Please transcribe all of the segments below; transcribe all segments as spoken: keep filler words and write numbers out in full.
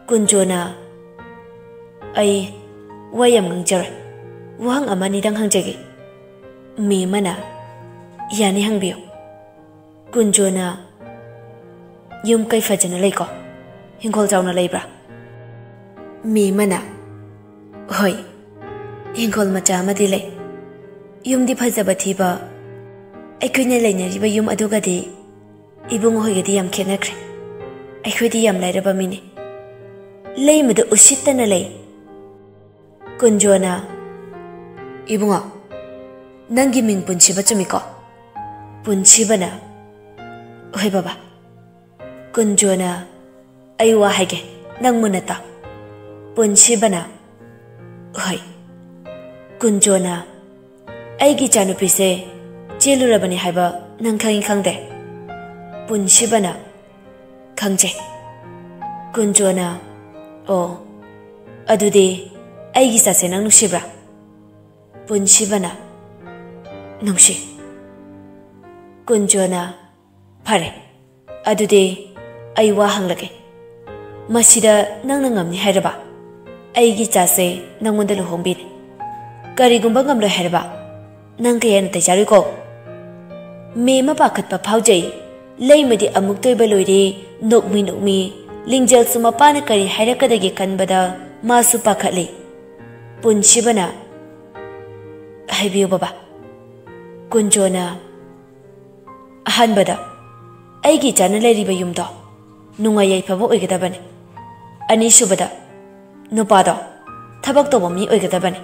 ꯀꯨꯟꯖꯣꯅ, "ꯑꯩ ꯋꯥ ꯌꯥꯝ ꯉꯥꯡꯖꯔꯣꯏ, ꯋꯥꯍꯪ ꯑꯃ ꯑꯅꯤꯗꯪ ꯍꯪꯖꯒꯦ꯫" ꯃꯦꯃꯅ, "ꯌꯥꯅꯤ, ꯍꯪꯕꯤꯌꯨ꯫" ꯀꯨꯟꯖꯣꯅ, "ꯌꯨꯝ ꯀꯩ ꯐꯖꯅ ꯂꯩꯀꯣ? ꯍꯤꯡꯈꯣꯜ ꯆꯥꯎꯅ ꯂꯩꯕ꯭ꯔꯥ?" ꯃꯦꯃꯅ, "ꯍꯣꯏ, ꯍꯤꯡꯈꯣꯜ ꯃꯆꯥ ꯑꯃꯗꯤ ꯂꯩ꯫ ꯌꯨꯝꯗꯤ ꯐꯖꯕ ꯊꯤꯕ, ꯑꯩꯈꯣꯏꯅ ꯂꯩꯅꯔꯤꯕ ꯌꯨꯝ ꯑꯗꯨꯒꯗꯤ ꯏꯕꯨꯡꯉꯣ ꯍꯣꯏꯒꯗꯤ ꯌꯥꯝ ꯈꯦꯠꯅꯈ꯭ꯔꯦ꯫ ꯑꯩꯈꯣꯏꯗꯤ ꯌꯥꯝ ꯂꯥꯏꯔꯕ ꯃꯤꯅꯤ꯫ ꯂꯩꯃꯗ ꯎꯁꯤꯠꯇꯅ ꯂꯩ꯫" ꯀꯨꯟꯖꯣꯅ, "ꯏꯕꯨꯡꯉꯣ, ꯅꯪꯒꯤ ꯃꯤꯡ ꯄꯨꯟꯁꯤꯕ ꯆꯨꯝꯃꯤꯀꯣ?" ꯄꯨꯟꯁꯤꯕꯅ, "ꯍꯣꯏ ꯕꯕꯥ꯫" ꯀꯨꯟꯖꯣꯅ, "ꯑꯩ ꯋꯥ ꯍꯥꯏꯒꯦ, ꯅꯪ ꯃꯨꯟꯅ ꯇꯥꯎ꯫" ꯄꯨꯟꯁꯤꯕꯅ, "ꯍꯣꯏ꯫" ꯀꯨꯟꯖꯣꯅ, "ꯑꯩꯒꯤ ꯏꯆꯥꯅꯨꯄꯤꯁꯦ ꯆꯦꯜꯂꯨꯔꯕꯅꯤ ꯍꯥꯏꯕ ꯅꯪ ꯈꯪꯏ ꯈꯪꯗꯦ?" ꯄꯨꯟꯁꯤꯕꯅ, "ꯈꯪꯖꯩ꯫" ꯀꯨꯟꯖꯣꯅ, "ꯑꯣ, ꯑꯗꯨꯗꯤ ꯑꯩꯒꯤ ꯏꯆꯥꯁꯦ ꯅꯪ ꯅꯨꯡꯁꯤꯕ꯭ꯔꯥ?" ꯄꯨꯟꯁꯤꯕꯅ, "ꯅꯨꯡꯁꯤ꯫" ꯀꯨꯟꯖꯣꯅ, "ꯐꯔꯦ, ꯑꯗꯨꯗꯤ ꯑꯩ ꯋꯥ ꯍꯪꯂꯒꯦ꯫ ꯃꯁꯤꯗ ꯅꯪꯅ ꯉꯝꯅꯤ ꯍꯥꯏꯔꯕ, ꯑꯩꯒꯤ ꯏꯆꯥꯁꯦ ꯅꯪꯉꯣꯟꯗ ꯂꯨꯍꯣꯡꯕꯤꯅꯤ꯫ ꯀꯔꯤꯒꯨꯝꯕ ꯉꯝꯂꯣꯏ ꯍꯥꯏꯔꯕ, ꯅꯪ ꯀꯌꯥ ꯅꯥꯇꯩ ꯆꯥꯔꯣꯏꯀꯣ꯫" ꯃꯦꯃ ꯄꯥꯈꯠꯄ ꯐꯥꯎꯖꯩ꯫ ꯂꯩꯃꯗꯤ ꯑꯃꯨꯛꯇ ꯑꯣꯏꯕ ꯂꯣꯏꯔꯦ꯫ ꯅꯣꯛꯃꯤ ꯅꯣꯛꯃꯤ꯫ ꯂꯤꯡꯖꯦꯜꯁꯨ ꯃꯄꯥꯅ ꯀꯔꯤ ꯍꯥꯏꯔꯛꯀꯗꯒꯦ ꯈꯟꯕꯗ ꯃꯥꯁꯨ ꯄꯥꯈꯠꯂꯤ꯫ ꯄꯨꯟꯁꯤꯕꯅ, "ꯍꯥꯏꯕꯤꯌꯨ ꯕꯕꯥ꯫" ꯀꯨꯟꯖꯣꯅ, "ꯑꯍꯥꯟꯕꯗ, ꯑꯩꯒꯤ ꯏꯆꯥꯅ ꯂꯩꯔꯤꯕ ꯌꯨꯝꯗꯣ ꯅꯨꯡꯉꯥꯏ ꯌꯥꯏꯐꯕ ꯑꯣꯏꯒꯗꯕꯅꯤ꯫ ꯑꯅꯤꯁꯨꯕꯗ, ꯅꯨꯄꯥꯗꯣ ꯊꯕꯛ ꯇꯧꯕ ꯃꯤ ꯑꯣꯏꯒꯗꯕꯅꯤ꯫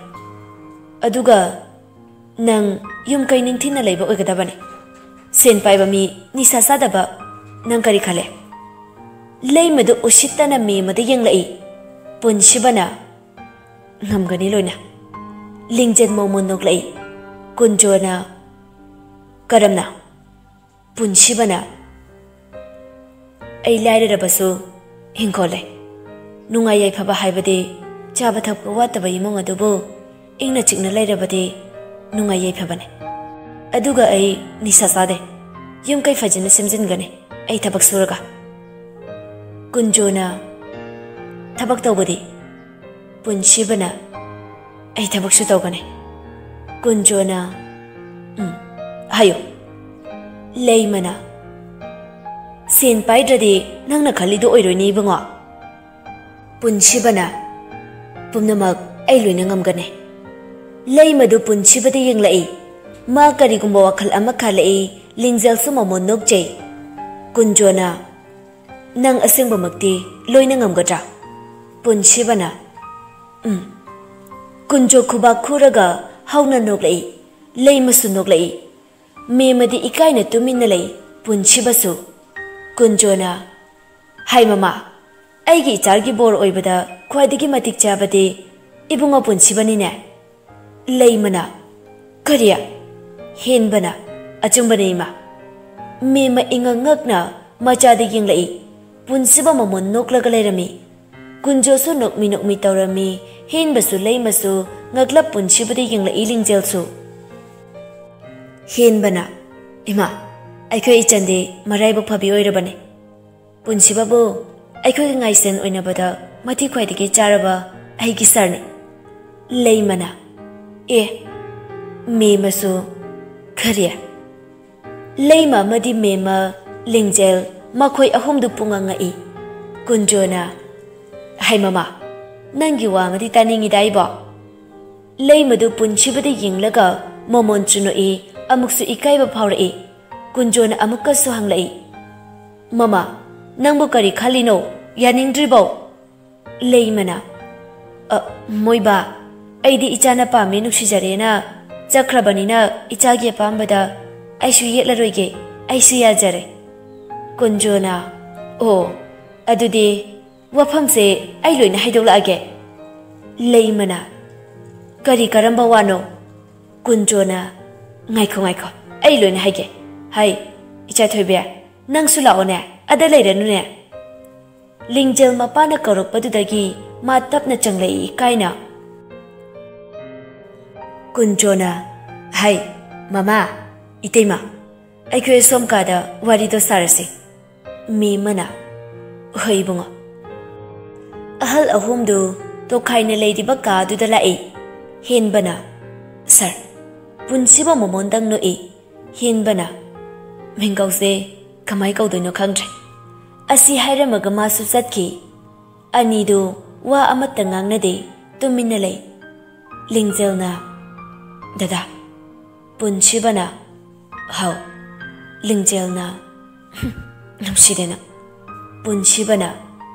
ꯑꯗꯨꯒ ꯅꯪ ꯌꯨꯝ ꯀꯩ ꯅꯤꯡꯊꯤꯅ ꯂꯩꯕ ꯑꯣꯏꯒꯗꯕꯅꯤ꯫ ꯁꯦꯟ ꯄꯥꯏꯕ ꯃꯤ, ꯅꯤꯁꯥ ꯆꯥꯗꯕ, ꯅꯪ ꯀꯔꯤ ꯈꯜꯂꯦ?" ꯂꯩꯃꯗꯨ ꯎꯁꯤꯠꯇꯅ ꯃꯦꯃꯗ ꯌꯦꯡꯂꯛꯏ꯫ ꯄꯨꯟꯁꯤꯕꯅ, "ꯉꯝꯒꯅꯤ ꯂꯣꯏꯅ꯫" ꯂꯤꯡꯖꯦꯜ ꯃꯣꯃꯣꯟ ꯅꯣꯛꯂꯛꯏ꯫ ꯀꯨꯟꯖꯣꯅ, "ꯀꯔꯝꯅ?" ꯄꯨꯟꯁꯤꯕꯅ, "ꯑꯩ ꯂꯥꯏꯔꯔꯕꯁꯨ ꯍꯤꯡꯈꯣꯜ ꯂꯩ꯫ ꯅꯨꯡꯉꯥꯏ ꯌꯥꯏꯐꯕ ꯍꯥꯏꯕꯗꯤ ꯆꯥꯕ ꯊꯛꯄ ꯋꯥꯠꯇꯕ ꯏꯃꯨꯡ ꯑꯗꯨꯕꯨ ꯏꯪꯅ ꯆꯤꯛꯅ ꯂꯩꯔꯕꯗꯤ ꯅꯨꯡꯉꯥꯏ ꯌꯥꯏꯐꯕꯅꯤ꯫ ꯑꯗꯨꯒ ꯑꯩ ꯅꯤꯁꯥ ꯆꯥꯗꯦ꯫ ꯌꯨꯝ ꯀꯩ ꯐꯖꯅ ꯁꯦꯝꯖꯤꯟꯒꯅꯤ ꯑꯩ ꯊꯕꯛ ꯁꯨꯔꯒ꯫" ꯀꯨꯟꯖꯣꯅ, ꯊꯕꯛ ꯇꯧꯕꯗꯤ? ꯄꯨꯟꯁꯤꯕꯅ, "ꯑꯩ ꯊꯕꯛꯁꯨ ꯇꯧꯒꯅꯤ꯫" ꯀꯨꯟꯖꯣꯅ, "ꯎꯝ, ꯍꯥꯏꯌꯨ꯫" ꯂꯩꯃꯅ, "ꯁꯦꯟ ꯄꯥꯏꯗ꯭ꯔꯗꯤ ꯅꯪꯅ ꯈꯜꯂꯤꯗꯣ ꯑꯣꯏꯔꯣꯏꯅꯦ ꯏꯕꯨꯡꯉꯣ꯫" ꯄꯨꯟꯁꯤꯕꯅ, "ꯄꯨꯝꯅꯃꯛ ꯑꯩ ꯂꯣꯏꯅ ꯉꯝꯒꯅꯤ꯫" ꯂꯩꯃꯗꯨ ꯄꯨꯟꯁꯤꯕꯗ ꯌꯦꯡꯂꯛꯏ꯫ ꯃꯥ ꯀꯔꯤꯒꯨꯝꯕ ꯋꯥꯈꯜ ꯑꯃ ꯈꯜꯂꯛꯏ꯫ ꯂꯤꯡꯖꯦꯜꯁꯨ ꯃꯃꯣꯟ ꯅꯣꯛꯆꯩ꯫ ꯀꯨꯟꯖꯣꯅ, "ꯅꯪ ꯑꯁꯦꯡꯕꯃꯛꯇꯤ ꯂꯣꯏꯅ ꯉꯝꯒꯗ꯭ꯔꯥ?" ꯄꯨꯟꯁꯤꯕꯅ, "ꯎꯝ꯫" ꯀꯨꯟꯖꯣ ꯈꯨꯕꯥꯛ ꯈꯨꯔꯒ ꯍꯧꯅ ꯅꯣꯛꯂꯛꯏ꯫ ꯂꯩꯃꯁꯨ ꯅꯣꯛꯂꯛꯏ꯫ ꯃꯦꯃꯗꯤ ꯏꯀꯥꯏꯅ ꯇꯨꯃꯤꯟꯅ ꯂꯩ꯫ ꯄꯨꯟꯁꯤꯕꯁꯨ꯫ ꯀꯨꯟꯖꯣꯅ, "ꯍꯥꯏ ꯃꯃꯥ, ꯑꯩꯒꯤ ꯏꯆꯥꯒꯤ ꯕꯣꯔ ꯑꯣꯏꯕꯗ ꯈ꯭ꯋꯥꯏꯗꯒꯤ ꯃꯇꯤꯛ ꯆꯥꯕꯗꯤ ꯏꯕꯨꯡꯉꯣ ꯄꯨꯟꯁꯤꯕꯅꯤꯅꯦ꯫" ꯂꯩꯃꯅ, "ꯀꯔꯤ?" ꯍꯦꯟꯕꯅ, "ꯑꯆꯨꯝꯕꯅꯦ ꯏꯃꯥ꯫" ꯃꯦꯃ ꯏꯉꯛ ꯉꯛꯅ ꯃꯆꯥꯗ ꯌꯦꯡꯂꯛꯏ꯫ ꯄꯨꯟꯁꯤꯕ ꯃꯃꯣꯟ ꯅꯣꯛꯂꯒ ꯂꯩꯔꯝꯃꯤ꯫ ꯀꯨꯟꯖꯣꯁꯨ ꯅꯣꯛꯃꯤ ꯅꯣꯛꯃꯤ ꯇꯧꯔꯝꯃꯤ꯫ ꯍꯦꯟꯕꯁꯨ ꯂꯩꯃꯁꯨ ꯉꯛꯂꯞ ꯄꯨꯟꯁꯤꯕꯗ ꯌꯦꯡꯂꯛꯏ꯫ ꯂꯤꯡꯖꯦꯜꯁꯨ꯫ ꯍꯦꯟꯕꯅ, "ꯏꯃꯥ, ꯑꯩꯈꯣꯏ ꯏꯆꯟꯗꯤ ꯃꯔꯥꯏꯕꯛ ꯐꯕꯤ ꯑꯣꯏꯔꯕꯅꯤ꯫ ꯄꯨꯟꯁꯤꯕꯕꯨ ꯑꯩꯈꯣꯏꯒꯤ ꯉꯥꯏꯁꯦꯟ ꯑꯣꯏꯅꯕꯗ ꯃꯇꯤꯛ ꯈ꯭ꯋꯥꯏꯗꯒꯤ ꯆꯥꯔꯕ ꯑꯩꯒꯤ ꯁꯥꯔꯅꯤ꯫" ꯂꯩꯃꯅ, "ꯑꯦ, ꯃꯦꯃꯁꯨ ꯈꯔꯤ?" ꯂꯩꯃ ꯑꯃꯗꯤ ꯃꯦꯃ, ꯂꯤꯡꯖꯦꯜ, ꯃꯈꯣꯏ ꯑꯍꯨꯝꯗꯨ ꯄꯨꯡꯉꯛ ꯉꯛꯏ꯫ ꯀꯨꯟꯖꯣꯅ, "ꯍꯥꯏ ꯃꯃꯥ, ꯅꯪꯒꯤ ꯋꯥ ꯑꯃꯗꯤ ꯇꯥꯅꯤꯡꯉꯤꯗ ꯑꯩꯕꯣ꯫" ꯂꯩꯃꯗꯨ ꯄꯨꯟꯁꯤꯕꯗ ꯌꯦꯡꯂꯒ ꯃꯃꯣꯟ ꯆꯨꯅꯣꯛꯏ, ꯑꯃꯨꯛꯁꯨ ꯏꯀꯥꯏꯕ ꯐꯥꯎꯔꯛꯏ꯫ ꯀꯨꯟꯖꯣꯅ ꯑꯃꯨꯛꯀꯁꯨ ꯍꯪꯂꯛꯏ, "ꯃꯃꯥ, ꯅꯪꯕꯨ ꯀꯔꯤ ꯈꯜꯂꯤꯅꯣ? ꯌꯥꯅꯤꯡꯗ꯭ꯔꯤꯕꯣ?" ꯂꯩꯃꯅ, "ꯑ, ꯃꯣꯏꯕꯥ, ꯑꯩꯗꯤ ꯏꯆꯥꯅ ꯄꯥꯝꯃꯦ ꯅꯨꯡꯁꯤꯖꯔꯦꯅ ꯆꯠꯈ꯭ꯔꯕꯅꯤꯅ ꯏꯆꯥꯒꯤ ꯑꯄꯥꯝꯕꯗ ꯑꯩꯁꯨ ꯌꯦꯠꯂꯔꯣꯏꯒꯦ, ꯑꯩꯁꯨ ꯌꯥꯖꯔꯦ꯫" ꯀꯨꯟꯖꯣꯅ, "ꯑꯣ, ꯑꯗꯨꯗꯤ ꯋꯥꯐꯝꯁꯦ ꯑꯩ ꯂꯣꯏꯅ ꯍꯥꯏꯗꯣꯛꯂꯛꯑꯒꯦ꯫" ꯂꯩꯃꯅ, "ꯀꯔꯤ ꯀꯔꯝꯕ ꯋꯥꯅꯣ?" ꯀꯨꯟꯖꯣꯅ, "ꯉꯥꯏꯈꯣ, ꯉꯥꯏꯈꯣ, ꯑꯩ ꯂꯣꯏꯅ ꯍꯥꯏꯒꯦ꯫ ꯍꯥꯏ, ꯏꯆꯥ ꯊꯣꯏꯕꯤ, ꯅꯪꯁꯨ ꯂꯥꯛꯑꯣꯅꯦ, ꯑꯗ ꯂꯩꯔꯅꯨꯅꯦ꯫" ꯂꯤꯡꯖꯦꯜ ꯃꯄꯥꯅ ꯀꯧꯔꯛꯄꯗꯨꯗꯒꯤ ꯃꯥ ꯇꯞꯅ ꯆꯪꯂꯛꯏ ꯏꯀꯥꯏꯅ꯫ ꯀꯨꯟꯖꯣꯅ, "ꯍꯥꯏ, ꯃꯃꯥ, ꯏꯇꯩꯃ, ꯑꯩꯈꯣꯏ ꯑꯁꯣꯝ ꯀꯥꯗ ꯋꯥꯔꯤꯗꯣ ꯁꯥꯔꯁꯤ꯫" ꯃꯦꯃꯅ, "ꯍꯣꯏ ꯏꯕꯨꯡꯉꯣ꯫" ꯑꯍꯜ ꯑꯍꯨꯝꯗꯨ ꯇꯣꯈꯥꯏꯅ ꯂꯩꯔꯤꯕ ꯀꯥꯗꯨꯗ ꯂꯥꯛꯏ꯫ ꯍꯦꯟꯕꯅ, "ꯁꯥꯔ!" ꯄꯨꯟꯁꯤꯕ ꯃꯃꯣꯟꯗꯪ ꯅꯣꯛꯏ꯫ ꯍꯦꯟꯕꯅ, "ꯃꯤꯡꯒꯧꯁꯦ ꯀꯃꯥꯏ ꯀꯧꯗꯣꯏꯅꯣ ꯈꯪꯗ꯭ꯔꯦ"꯫ ꯑꯁꯤ ꯍꯥꯏꯔꯝꯃꯒ ꯃꯥꯁꯨ ꯆꯠꯈꯤ꯫ ꯑꯅꯤꯗꯨ ꯋꯥ ꯑꯃꯠꯇ ꯉꯥꯡꯅꯗꯦ, ꯇꯨꯃꯤꯟꯅ ꯂꯩ꯫ ꯂꯤꯡꯖꯦꯜꯅ, "ꯗꯗꯥ"꯫ ꯄꯨꯟꯁꯤꯕꯅ, "ꯍꯥꯎ"꯫ ꯂꯤꯡꯖꯦꯜꯅ, "ꯍꯨꯝ, ꯅꯨꯡꯁꯤꯗꯦ ꯅꯪ"꯫ ꯄꯨꯟꯁꯤꯕꯅ,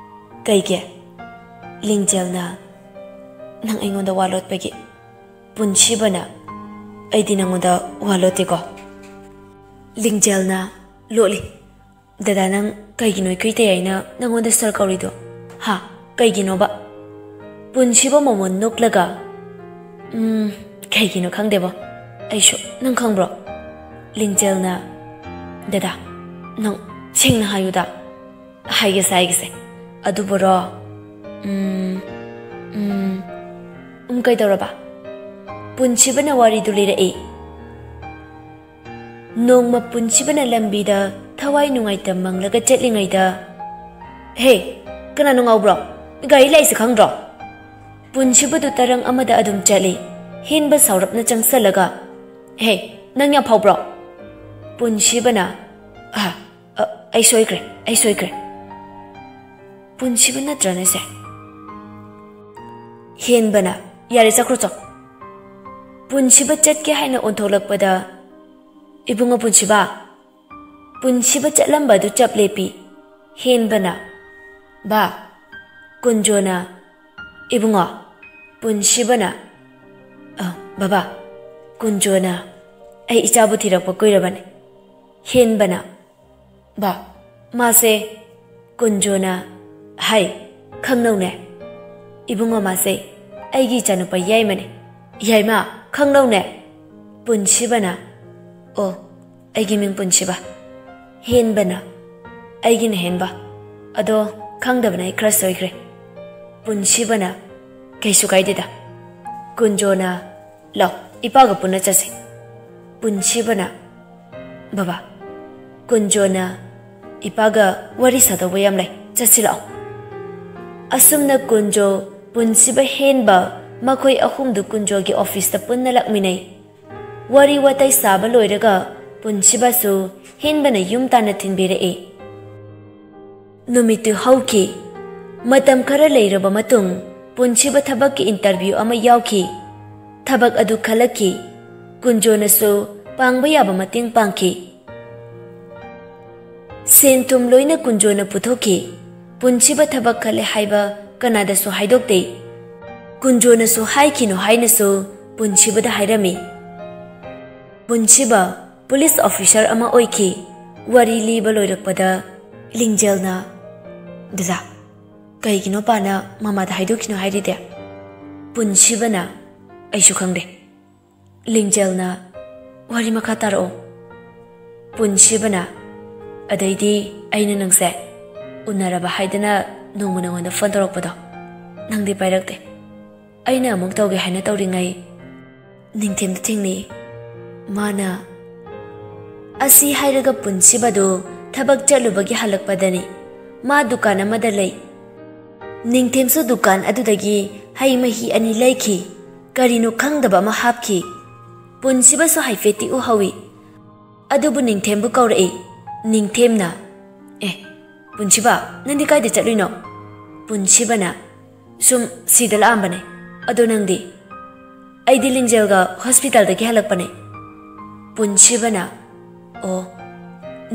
"ꯀꯩꯒꯤ?" ꯂꯤꯡꯖꯦꯜꯅ, "ꯅꯪ ꯑꯩꯉꯣꯟꯗ ꯋꯥ ꯂꯣꯠꯄꯒꯤ"꯫ ꯄꯨꯟꯁꯤꯕꯅ, "ꯑꯩꯗꯤ ꯅꯪꯉꯣꯟꯗ ꯋꯥ ꯂꯣꯠꯇꯦꯀꯣ"꯫ ꯂꯤꯡꯖꯦꯜꯅ, "ꯂꯣꯠꯂꯤ"꯫ "ꯗꯗꯥ, ꯅꯪ ꯀꯩꯒꯤꯅꯣ ꯏꯀꯨꯏ ꯇꯌꯥꯏꯅ ꯅꯪꯉꯣꯟꯗ ꯁꯥꯔ ꯀꯧꯔꯤꯗꯣ? ꯍꯥ? ꯀꯩꯒꯤꯅꯣꯕ?" ꯄꯨꯟꯁꯤꯕ ꯃꯃꯣꯟ ꯅꯣꯛꯂꯒ, "ꯎꯝ, ꯀꯩꯒꯤꯅꯣ ꯈꯪꯗꯦꯕꯣ꯫ ꯑꯩꯁꯨ, ꯅꯪ ꯈꯪꯕ꯭ꯔꯣ?" ꯂꯤꯡꯖꯦꯜꯅ, "ꯗꯗꯥ, ꯅꯪ ꯁꯦꯡꯅ ꯍꯥꯏꯌꯨꯗ"꯫ "ꯍꯥꯏꯒꯦꯁꯦ, ꯍꯥꯏꯒꯦꯁꯦ꯫ ꯑꯗꯨꯕꯨꯔꯣ, ꯎꯝ, ꯎꯝ, ꯎꯝ, ꯀꯩꯗꯧꯔꯕ?" ꯄꯨꯟꯁꯤꯕꯅ ꯋꯥꯔꯤꯗꯨ ꯂꯤꯔꯛꯏ꯫ ꯅꯣꯡꯃ ꯄꯨꯟꯁꯤꯕꯅ ꯂꯝꯕꯤꯗ ꯊꯋꯥꯏ ꯅꯨꯡꯉꯥꯏꯇ ꯃꯪꯂꯒ ꯆꯠꯂꯤꯉꯩꯗ, "ꯍꯦ, ꯀꯅꯥꯅꯣ ꯉꯥꯎꯕ꯭ꯔꯣ? ꯒꯥꯔꯤ ꯂꯥꯛꯏꯁꯦ ꯈꯪꯗ꯭ꯔꯣ?" ꯄꯨꯟꯁꯤꯕꯗꯨ ꯇꯔꯪ ꯑꯃꯗ ꯑꯗꯨꯝ ꯆꯠꯂꯤ꯫ ꯍꯦꯟꯕ ꯁꯥꯎꯔꯞꯅ ꯆꯪꯁꯜꯂꯒ, "ꯍꯦ, ꯅꯪ ꯌꯥꯝ ꯐꯥꯎꯕ꯭ꯔꯣ?" ꯄꯨꯟꯁꯤꯕꯅ, "ꯑ, ꯑ, ꯑꯩ ꯁꯣꯏꯈ꯭ꯔꯦ, ꯑꯩ ꯁꯣꯏꯈ꯭ꯔꯦ"꯫ ꯄꯨꯟꯁꯤꯕ ꯅꯠꯇ꯭ꯔꯅꯦ ꯁꯦ? ꯍꯦꯟꯕꯅ, "ꯌꯥꯔꯦ, ꯆꯠꯈ꯭ꯔꯣ ꯆꯣ"꯫ ꯄꯨꯟꯁꯤꯕ ꯆꯠꯀꯦ ꯍꯥꯏꯅ ꯑꯣꯟꯊꯣꯛꯂꯛꯄꯗ, "ꯏꯕꯨꯡꯉꯣ ꯄꯨꯟꯁꯤꯕ"꯫ ꯄꯨꯟꯁꯤꯕ ꯆꯠꯂꯝꯕ ꯑꯗꯨ ꯆꯞ ꯂꯦꯞꯄꯤ꯫ ꯍꯦꯟꯕꯅ, "ꯕꯥ"꯫ ꯀꯨꯟꯖꯣꯅ, "ꯏꯕꯨꯡꯉꯣ"꯫ ꯄꯨꯟꯁꯤꯕꯅ, "ꯑ, ꯕꯕꯥ"꯫ ꯀꯨꯟꯖꯣꯅ, "ꯑꯩ ꯏꯆꯥꯕꯨ ꯊꯤꯔꯛꯄ ꯀꯨꯏꯔꯕꯅꯤ"꯫ ꯍꯦꯟꯕꯅ, "ꯕꯥ, ꯃꯥꯁꯦ"꯫ ꯀꯨꯟꯖꯣꯅ, "ꯍꯥꯏ, ꯈꯪꯅꯧꯅꯦ"꯫ "ꯏꯕꯨꯡꯉꯣ, ꯃꯥꯁꯦ ꯑꯩꯒꯤ ꯏꯆꯥꯅꯨꯄꯥ ꯌꯥꯏꯃꯅꯦ"꯫ "ꯌꯥꯏꯃ, ꯈꯪꯅꯧꯅꯦ"꯫ ꯄꯨꯟꯁꯤꯕꯅ, "ꯑꯣ, ꯑꯩꯒꯤ ꯃꯤꯡ ꯄꯨꯟꯁꯤꯕ"꯫ ꯍꯦꯟꯕꯅ, "ꯑꯩꯒꯤꯅ ꯍꯦꯟꯕ꯫ ꯑꯗꯣ, ꯈꯪꯗꯕꯅ ꯑꯩ ꯈꯔ ꯁꯣꯏꯈ꯭ꯔꯦ"꯫ ꯄꯨꯟꯁꯤꯕꯅ, "ꯀꯩꯁꯨ ꯀꯥꯏꯗꯦꯗ"꯫ ꯀꯨꯟꯖꯣꯅ, "ꯂꯥꯎ, ꯏꯄꯥꯒ ꯄꯨꯟꯅ ꯆꯠꯁꯤ"꯫ ꯄꯨꯟꯁꯤꯕꯅ, "ꯕꯕꯥ, ꯀꯨꯟꯖꯣꯅ ꯏꯄꯥꯒ ꯋꯥꯔꯤ ꯁꯥꯗꯧꯕ ꯌꯥꯝ ꯂꯩ, ꯆꯠꯁꯤ ꯂꯥꯛꯑꯣ"꯫ ꯑꯁꯨꯝꯅ ꯀꯨꯟꯖꯣ, ꯄꯨꯟꯁꯤꯕ, ꯍꯦꯟꯕ, ꯃꯈꯣꯏ ꯑꯍꯨꯝꯗꯨ ꯀꯨꯟꯖꯣꯒꯤ ꯑꯣꯐꯤꯁꯇ ꯄꯨꯟꯅ ꯂꯥꯛꯃꯤꯟꯅꯩ꯫ ꯋꯥꯔꯤ ꯋꯥꯇꯥꯏ ꯁꯥꯕ ꯂꯣꯏꯔꯒ ꯄꯨꯟꯁꯤꯕꯁꯨ ꯍꯦꯟꯕꯅ ꯌꯨꯝ ꯇꯥꯟꯅ ꯊꯤꯟꯕꯤꯔꯛꯏ꯫ ꯅꯨꯃꯤꯠꯇꯨ ꯍꯧꯈꯤ꯫ ꯃꯇꯝ ꯈꯔ ꯂꯩꯔꯕ ꯃꯇꯨꯡ ꯄꯨꯟꯁꯤꯕ ꯊꯕꯛꯀꯤ ꯏꯟꯇꯔꯚ꯭ꯌꯨ ꯑꯃ ꯌꯥꯎꯈꯤ꯫ ꯊꯕꯛ ꯑꯗꯨ ꯈꯜꯂꯛꯈꯤ꯫ ꯀꯨꯟꯖꯣꯅꯁꯨ ꯄꯥꯡꯕ ꯌꯥꯕ ꯃꯇꯦꯡ ꯄꯥꯡꯈꯤ꯫ ꯁꯦꯟ ꯊꯨꯝ ꯂꯣꯏꯅ ꯀꯨꯟꯖꯣꯅ ꯄꯨꯊꯣꯛꯈꯤ꯫ ꯄꯨꯟꯁꯤꯕ ꯊꯕꯛ ꯈꯜꯂꯦ ꯍꯥꯏꯕ ꯀꯅꯥꯗꯁꯨ ꯍꯥꯏꯗꯣꯛꯇꯦ꯫ ꯀꯨꯟꯖꯣꯅꯁꯨ ꯍꯥꯏꯈꯤꯅꯨ ꯍꯥꯏꯅꯁꯨ ꯄꯨꯟꯁꯤꯕꯗ ꯍꯥꯏꯔꯝꯃꯤ꯫ ꯄꯨꯟꯁꯤꯕ ꯄꯨꯂꯤꯁ ꯑꯣꯐꯤꯁꯔ ꯑꯃ ꯑꯣꯏꯈꯤ꯫ ꯋꯥꯔꯤ ꯂꯤꯕ ꯂꯣꯏꯔꯛꯄꯗ ꯂꯤꯡꯖꯦꯜꯅ, "ꯗꯗꯥ, ꯀꯩꯒꯤꯅꯣ ꯄꯥꯅ ꯃꯃꯥꯗ ꯍꯥꯏꯗꯣꯛꯈꯤꯅꯣ ꯍꯥꯏꯔꯤꯗꯤ?" ꯄꯨꯟꯁꯤꯕꯅ, "ꯑꯩꯁꯨ ꯈꯪꯗꯦ꯫" ꯂꯤꯡꯖꯦꯜꯅ, "ꯋꯥꯔꯤ ꯃꯈꯥ ꯇꯥꯔꯛꯑꯣ꯫" ꯄꯨꯟꯁꯤꯕꯅ, "ꯑꯗꯩꯗꯤ ꯑꯩꯅ ꯅꯪꯁꯦ ꯎꯅꯔꯕ ꯍꯥꯏꯗꯅ ꯅꯣꯡꯃ ꯅꯉꯣꯟꯗ ꯐꯣꯟ ꯇꯧꯔꯛꯄꯗꯣ, ꯅꯪꯗꯤ ꯄꯥꯏꯔꯛꯇꯦ꯫ ꯑꯩꯅ ꯑꯃꯨꯛ ꯇꯧꯒꯦ ꯍꯥꯏꯅ ꯇꯧꯔꯤꯉꯩ ꯅꯤꯡꯊꯦꯝꯗ ꯊꯦꯡꯅꯩ꯫ ꯃꯥꯅ," ꯑꯁꯤ ꯍꯥꯏꯔꯒ ꯄꯨꯟꯁꯤꯕꯗꯨ ꯊꯕꯛ ꯆꯠꯂꯨꯕꯒꯤ ꯍꯜꯂꯛꯄꯗꯅꯤ꯫ ꯃꯥ ꯗꯨꯀꯥꯟ ꯑꯃꯗ ꯂꯩ꯫ ꯅꯤꯡꯊꯦꯝꯁꯨ ꯗꯨꯀꯥꯟ ꯑꯗꯨꯗꯒꯤ ꯍꯩ ꯃꯍꯤ ꯑꯅꯤ ꯂꯩꯈꯤ꯫ ꯀꯔꯤꯅꯣ ꯈꯪꯗꯕ ꯑꯃ ꯍꯥꯞꯈꯤ꯫ ꯄꯨꯟꯁꯤꯕꯁꯨ ꯍꯥꯏꯐꯦꯠꯇꯤ ꯎꯍꯧꯏ꯫ ꯑꯗꯨꯕꯨ ꯅꯤꯡꯊꯦꯝꯕꯨ ꯀꯧꯔꯛꯏ꯫ ꯅꯤꯡꯊꯦꯝꯅ, "ꯑꯦ, ꯄꯨꯟꯁꯤꯕ, ꯅꯪꯗꯤ ꯀꯥꯏꯗ ꯆꯠꯂꯨꯏꯅꯣ?" ꯄꯨꯟꯁꯤꯕꯅ, "ꯁꯨꯝ ꯁꯤꯗ ꯂꯥꯛꯑꯝꯕꯅꯦ꯫ ꯑꯗꯣ ꯅꯪꯗꯤ?" "ꯑꯩꯗꯤ ꯂꯤꯡꯖꯦꯜꯒ ꯍꯣꯁꯄꯤꯇꯥꯜꯗꯒꯤ ꯍꯜꯂꯛꯄꯅꯦ꯫" ꯄꯨꯟꯁꯤꯕꯅ, "ꯑꯣ꯫"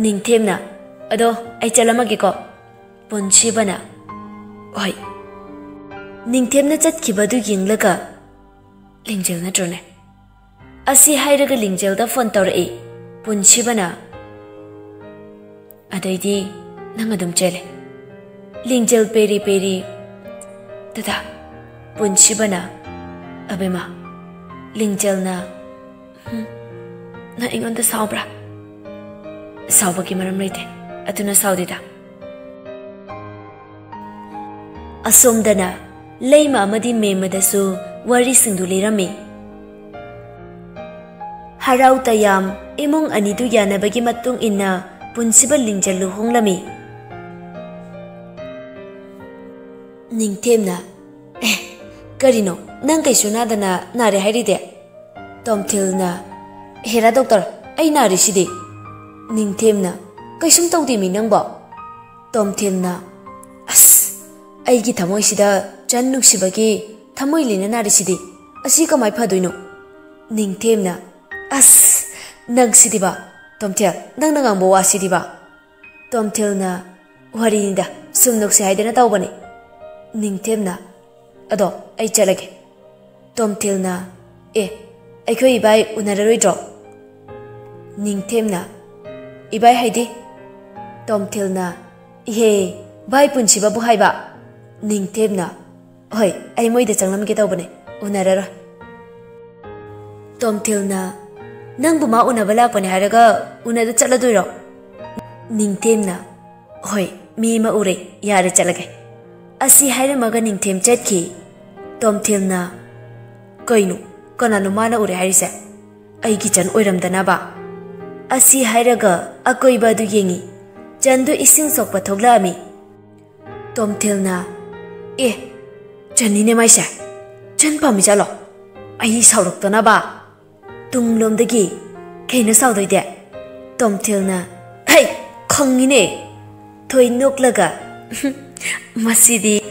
ꯅꯤꯡꯊꯦꯝꯅ, "ꯑꯗꯣ ꯑꯩ ꯆꯠꯂꯝꯃꯒꯦꯀꯣ꯫" ꯄꯨꯟꯁꯤꯕꯅ, "ꯍꯣꯏ꯫" ꯅꯤꯡꯊꯦꯝꯅ ꯆꯠꯈꯤꯕꯗꯨ ꯌꯦꯡꯂꯒ, "ꯂꯤꯡꯖꯦꯜ ꯅꯠꯇ꯭ꯔꯣꯅꯦ?" ꯑꯁꯤ ꯍꯥꯏꯔꯒ ꯂꯤꯡꯖꯦꯜꯗ ꯐꯣꯟ ꯇꯧꯔꯛꯏ꯫ ꯄꯨꯟꯁꯤꯕꯅ, "ꯑꯗꯩꯗꯤ ꯅꯪ ꯑꯗꯨꯝ ꯆꯦꯜꯂꯦ꯫" ꯂꯤꯡꯖꯦꯜ ꯄꯦꯔꯤ ꯄꯦꯔꯤ, "ꯗꯗꯥ꯫" ꯄꯨꯟꯁꯤꯕꯅ, "ꯑꯕꯦꯝꯃ꯫" ꯂꯤꯡꯖꯦꯜꯅ, "ꯍꯨꯝ, ꯅꯪ ꯑꯩꯉꯣꯟꯗ ꯁꯥꯎꯕ꯭ꯔꯥ?" "ꯁꯥꯎꯕꯒꯤ ꯃꯔꯝ ꯂꯩꯇꯦ꯫ ꯑꯗꯨꯅ ꯁꯥꯎꯗꯦꯗ꯫" ꯑꯁꯣꯝꯗꯅ ꯂꯩꯃ ꯑꯃꯗꯤ ꯃꯦꯝꯃꯗꯁꯨ ꯋꯥꯔꯤꯁꯤꯡꯗꯨ ꯂꯤꯔꯝꯃꯤ꯫ ꯍꯔꯥꯎ ꯇꯌꯥꯝ ꯏꯃꯨꯡ ꯑꯅꯤꯗꯨ ꯌꯥꯅꯕꯒꯤ ꯃꯇꯨꯡ ꯏꯟꯅ ꯄꯨꯟꯁꯤꯕ ꯂꯤꯡꯖꯦꯜ ꯂꯨꯍꯣꯡꯂꯝꯃꯤ꯫ ꯅꯤꯡꯊꯦꯝꯅ, "ꯑꯦ, ꯀꯔꯤꯅꯣ? ꯅꯪ ꯀꯩꯁꯨ ꯅꯥꯗꯅ ꯅꯥꯔꯦ ꯍꯥꯏꯔꯤꯗꯤ?" ꯇꯣꯝꯊꯤꯜꯅ, "ꯍꯦꯔꯥ ꯗꯣꯛꯇꯔ, ꯑꯩ ꯅꯥꯔꯤꯁꯤꯗꯤ꯫" ꯅꯤꯡꯊꯦꯝꯅ, "ꯀꯩꯁꯨꯝ ꯇꯧꯗꯦꯃꯤ ꯅꯪꯕꯣ꯫" ꯇꯣꯝꯊꯤꯜꯅ, "ꯑꯁ, ꯑꯩꯒꯤ ꯊꯃꯣꯏꯁꯤꯗ ꯆꯟ ꯅꯨꯡꯁꯤꯕꯒꯤ ꯊꯃꯣꯏ ꯂꯤꯅ ꯅꯥꯔꯤꯁꯤꯗꯤ꯫ ꯑꯁꯤ ꯀꯃꯥꯏ ꯐꯗꯣꯏꯅꯣ?" ꯅꯤꯡꯊꯦꯝꯅ, "ꯑꯁ, ꯅꯪꯁꯤꯗꯤꯕ꯫ ꯇꯣꯝꯊꯤꯜ, ꯅꯪꯅ ꯉꯥꯡꯕ ꯋꯥꯁꯤꯗꯤꯕ꯫" ꯇꯣꯝꯊꯤꯜꯅ, "ꯋꯥꯔꯤꯅꯤꯗ, ꯁꯨꯝ ꯅꯣꯛꯁꯤ ꯍꯥꯏꯗꯅ ꯇꯧꯕꯅꯤ꯫" ꯅꯤꯡꯊꯦꯝꯅ, "ꯑꯗꯣ ꯑꯩ ꯆꯠꯂꯒꯦ꯫" ꯇꯣꯝꯊꯤꯜꯅ, "ꯑꯦ, ꯑꯩꯈꯣꯏ ꯏꯕꯥꯏ ꯎꯅꯔꯔꯣꯏꯗ꯭ꯔꯣ?" ꯅꯤꯡꯊꯦꯝꯅ, "ꯏꯕꯥꯏ ꯍꯥꯏꯗꯤ?" ꯇꯣꯝꯊꯤꯜꯅ, "ꯏꯍꯦ, ꯚꯥꯏ ꯄꯨꯟꯁꯤꯕꯕꯨ ꯍꯥꯏꯕ꯫" ꯅꯤꯡꯊꯦꯝꯅ, "ꯍꯣꯏ, ꯑꯩ ꯃꯣꯏꯗ ꯆꯪꯂꯝꯒꯦ ꯇꯧꯕꯅꯦ, ꯎꯅꯔꯔꯣꯏ꯫" ꯇꯣꯝꯊꯤꯜꯅ, "ꯅꯪꯕꯨ ꯃꯥ ꯎꯅꯕ ꯂꯥꯛꯄꯅꯦ ꯍꯥꯏꯔꯒ ꯎꯅꯗ ꯆꯠꯂꯗꯣꯏꯔꯣ?" ꯅꯤꯡꯊꯦꯝꯅ, "ꯍꯣꯏ, ꯃꯤ ꯑꯃ ꯎꯔꯦ, ꯌꯥꯔꯦ, ꯆꯠꯂꯒꯦ꯫" ꯑꯁꯤ ꯍꯥꯏꯔꯝꯃꯒ ꯅꯤꯡꯊꯦꯝ ꯆꯠꯈꯤ꯫ ꯇꯣꯝꯊꯤꯜꯅ, "ꯀꯩꯅꯣ, ꯀꯅꯥꯅꯣ ꯃꯥꯅ ꯎꯔꯦ ꯍꯥꯏꯔꯤꯁꯦ? ꯑꯩꯒꯤ ꯆꯟ ꯑꯣꯏꯔꯝꯗꯅꯕ?" ꯑꯁꯤ ꯍꯥꯏꯔꯒ ꯑꯀꯣꯏꯕ ꯑꯗꯨ ꯌꯦꯡꯉꯤ꯫ ꯆꯟꯗꯨ ꯏꯁꯤꯡ ꯁꯣꯛꯄ ꯊꯣꯛꯂꯛꯑꯝꯃꯤ꯫ ꯇꯣꯝꯊꯤꯜꯅ, "ꯑꯦ, ꯆꯟꯅꯤꯅꯦ ꯃꯥꯏꯁꯦ꯫ ꯆꯟ ꯄꯥꯝꯃꯤ ꯖꯥꯠꯂꯣ? ꯑꯩ ꯁꯥꯎꯔꯛꯇꯅꯕ꯫" ꯇꯨꯡꯂꯣꯝꯗꯒꯤ, "ꯀꯩꯅꯣ ꯁꯥꯎꯗꯣꯏꯗꯤ?" ꯇꯣꯝꯊꯤꯜꯅ, "ꯍꯩ, ꯈꯪꯉꯤꯅꯦ꯫" ꯊꯣꯏ ꯅꯣꯛꯂꯒ, "ꯃꯁꯤꯗꯤ